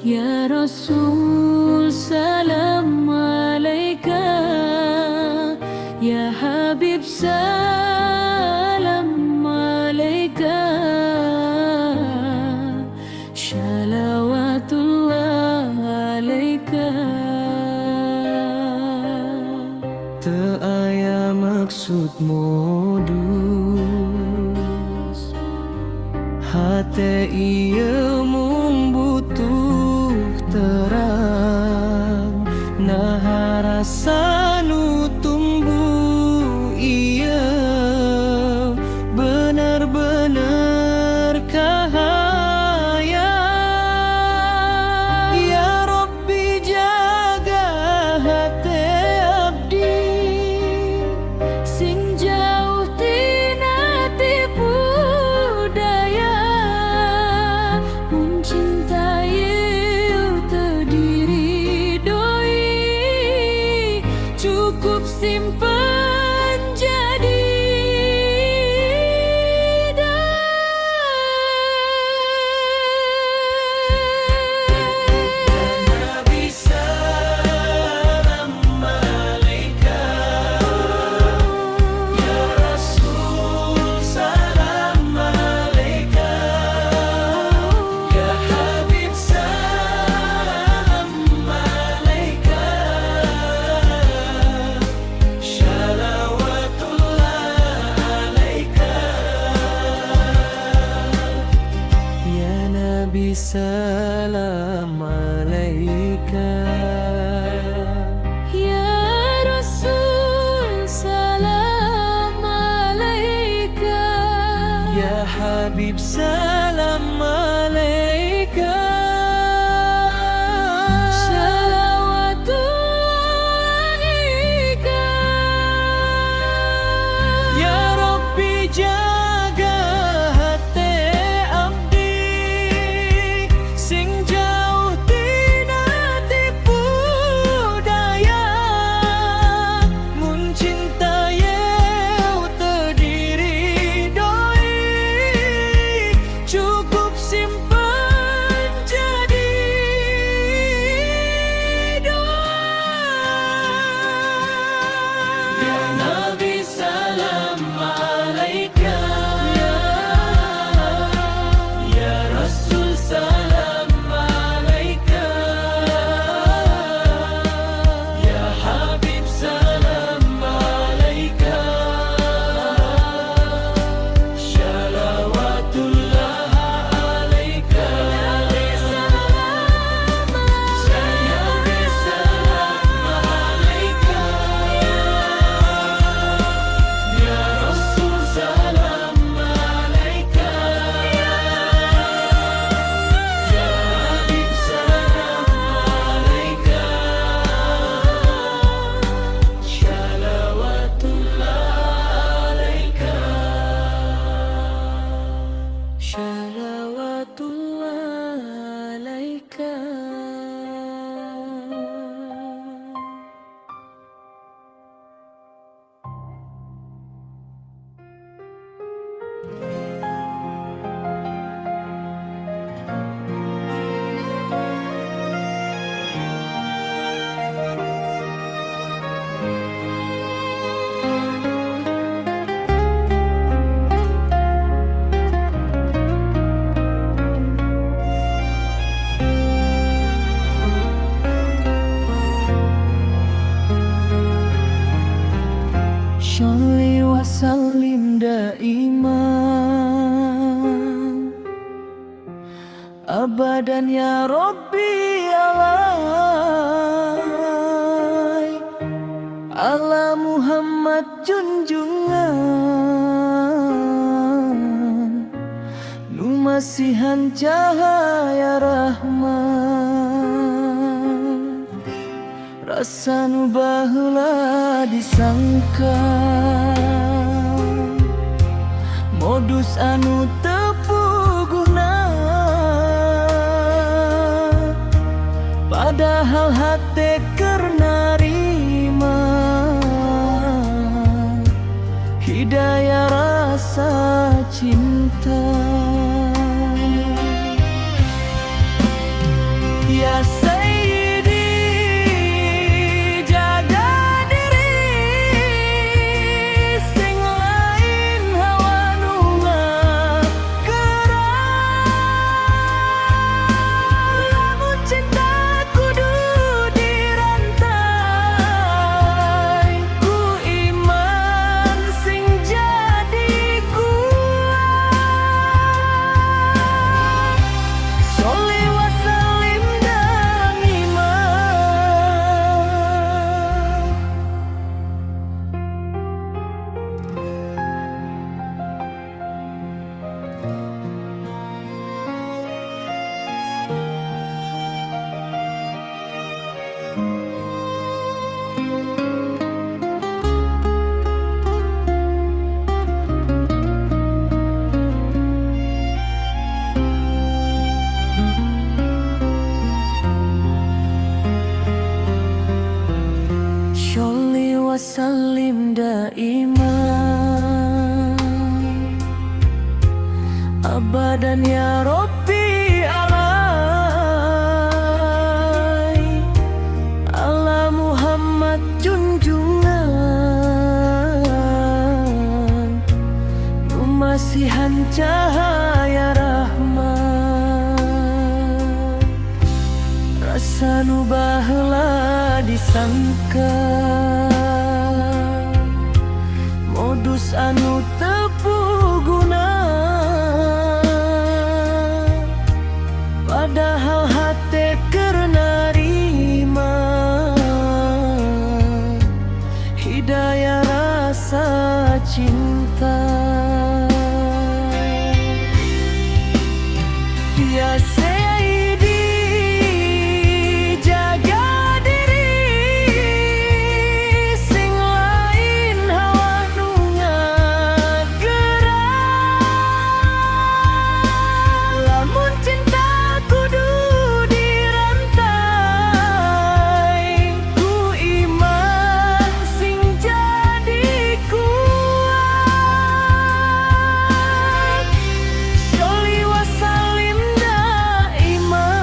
Ya Rasul, salam alaika. Ya Habib, salam alaika. Shalawatullah alaika. Teu aya maksud modus. Hate ieu mung butuh terang. Naha rasa nu tumbuh ieu bener-bener kahayang. Ya Rabbi, jaga hate abdi. Sing jauh tina tipu daya. Mun cinta ieu teu diridoi, cukup simpen jadi doa. Nabi salam alaika. Ya Rasul salam alaika. Ya Habib salam alaika. Shalawatullah alaika. Ya Nabi salam alaika. Ya Rasul salam alaika. Ya Habib salam alaika. Shalawatullah alaika. Ya Rabbi, jaga hati abdi. Sing jauh tina tipu daya. Mun cinta ieu teu diridoi, cukup simpen jadi doa. Ya Nabi salam alaika. Ya Rasul salam alaika. Ya Habib salam alaika. Shalawatullah alaika. Nabi salam. Ya Nabi salam alaika. Ya Rasul salam alaika. Ya Habib salam alaika. Shalawatullah alaika. Shalawatullah alaika. Sholli wa sallim daiman abadan ya Rabbi alai ala Muhammad junjungan nu masihan cahaya rahman. Rasa nu baheula disangka modus anu teu puguhna, padahal hate keur narima hidayah rasa cinta. Ya Sayyidi, jaga diri, sing lain hawa nu ngagerak. Lamun cinta kudu dirantai ku iman sing jadi kuat. Sholli wa sallim daiman. Sholli wa sallim daiman abadan ya Rabbi alai ala Muhammad junjungan nu masihan cahaya rahmat. Rasa nu baheula disangka modus anu teu guna, padahal hate keur narima hidayah rasa cinta. Ya Sayyidi, jaga diri, sing lain hawa nu ngagerak. Lamun cinta kudu dirantai ku iman sing jadi kuat. Sholli wa sallim daiman.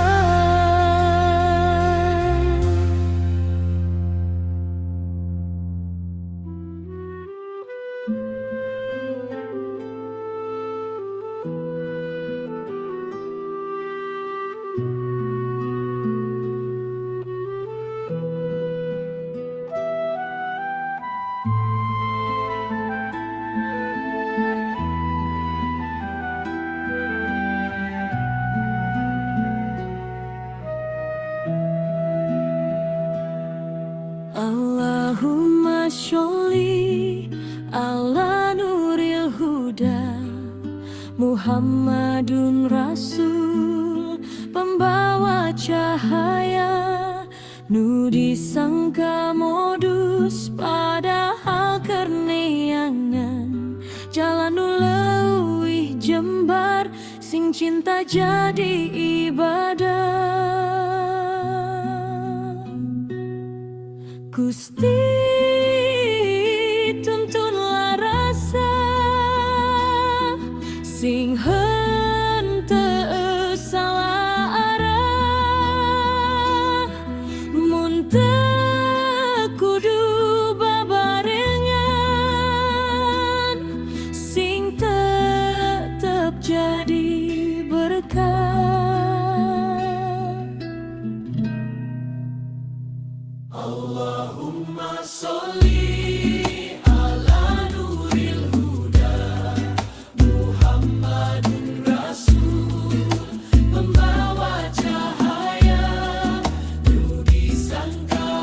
Allahumma sholli ala nuril huda Muhammadun Rasul, pembawa cahaya. Nu disangka modus padahal keur neangan jalan nu leuwih jembar, sing cinta jadi ibadah. Gusti, tuntunlah rasa sing henteu salah arah. Mun teu kudu babarengan, sing tetep jadi berkah. Allahumma sholli ala nuril huda Muhammadun Rasul, pembawa cahaya. Nu disangka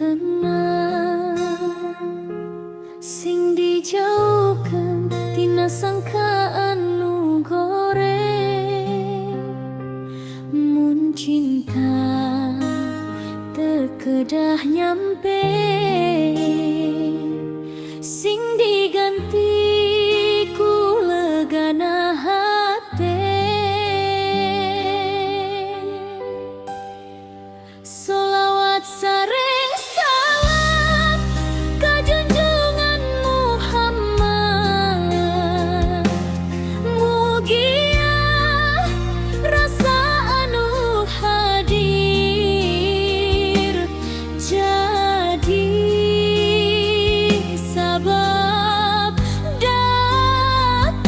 tenang, sing dijauhkan tina sangkaan nu goreng. Mun cinta teu kedah nyampe, sing diganti ku legana hate. Solawat sareng salam ka junjungan Muhammad. Mugia rasa anu hadir jadi sabab datangna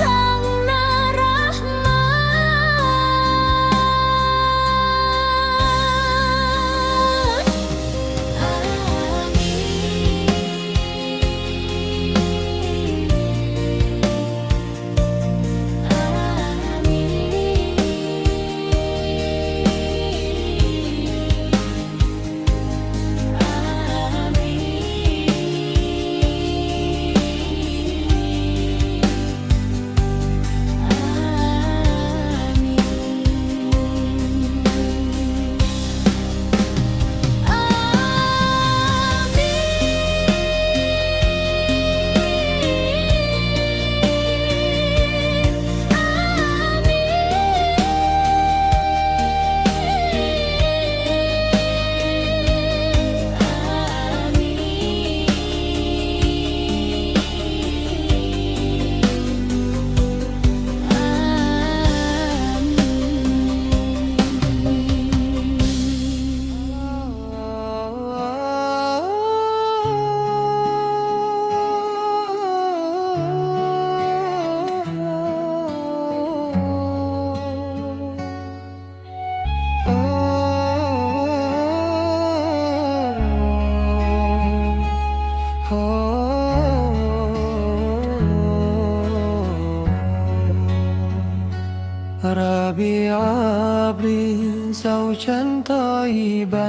rahmat. Amin. Amin. Amin. Amin. Amin. Amin. Amin. ربي هب لي زوجا طيبا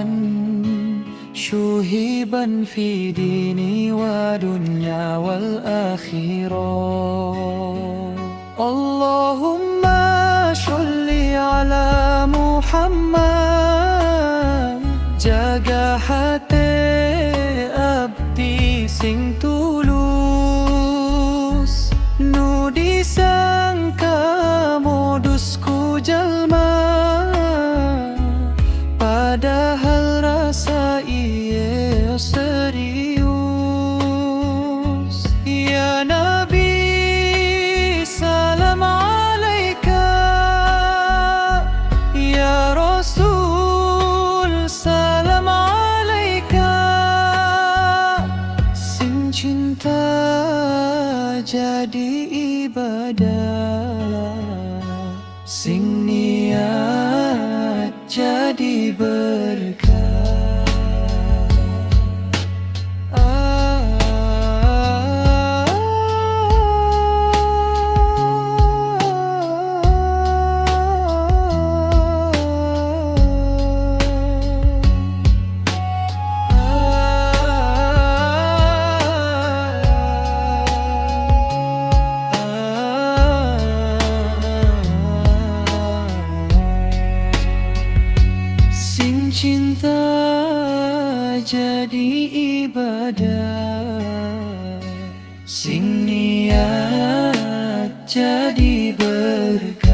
شهيبا في ديني ودنيا والآخرة. اللهم صل على محمد. Jaga hati abdi sing tulus, nu disangka modus ku jalma, padahal rasa ieu serius. Ya Nabi, salam alaika. Ya Rasul, salam alaika. Sing cinta jadi ibadah, sing niat jadi berkah. Sing cinta jadi ibadah, sing niat jadi berkah.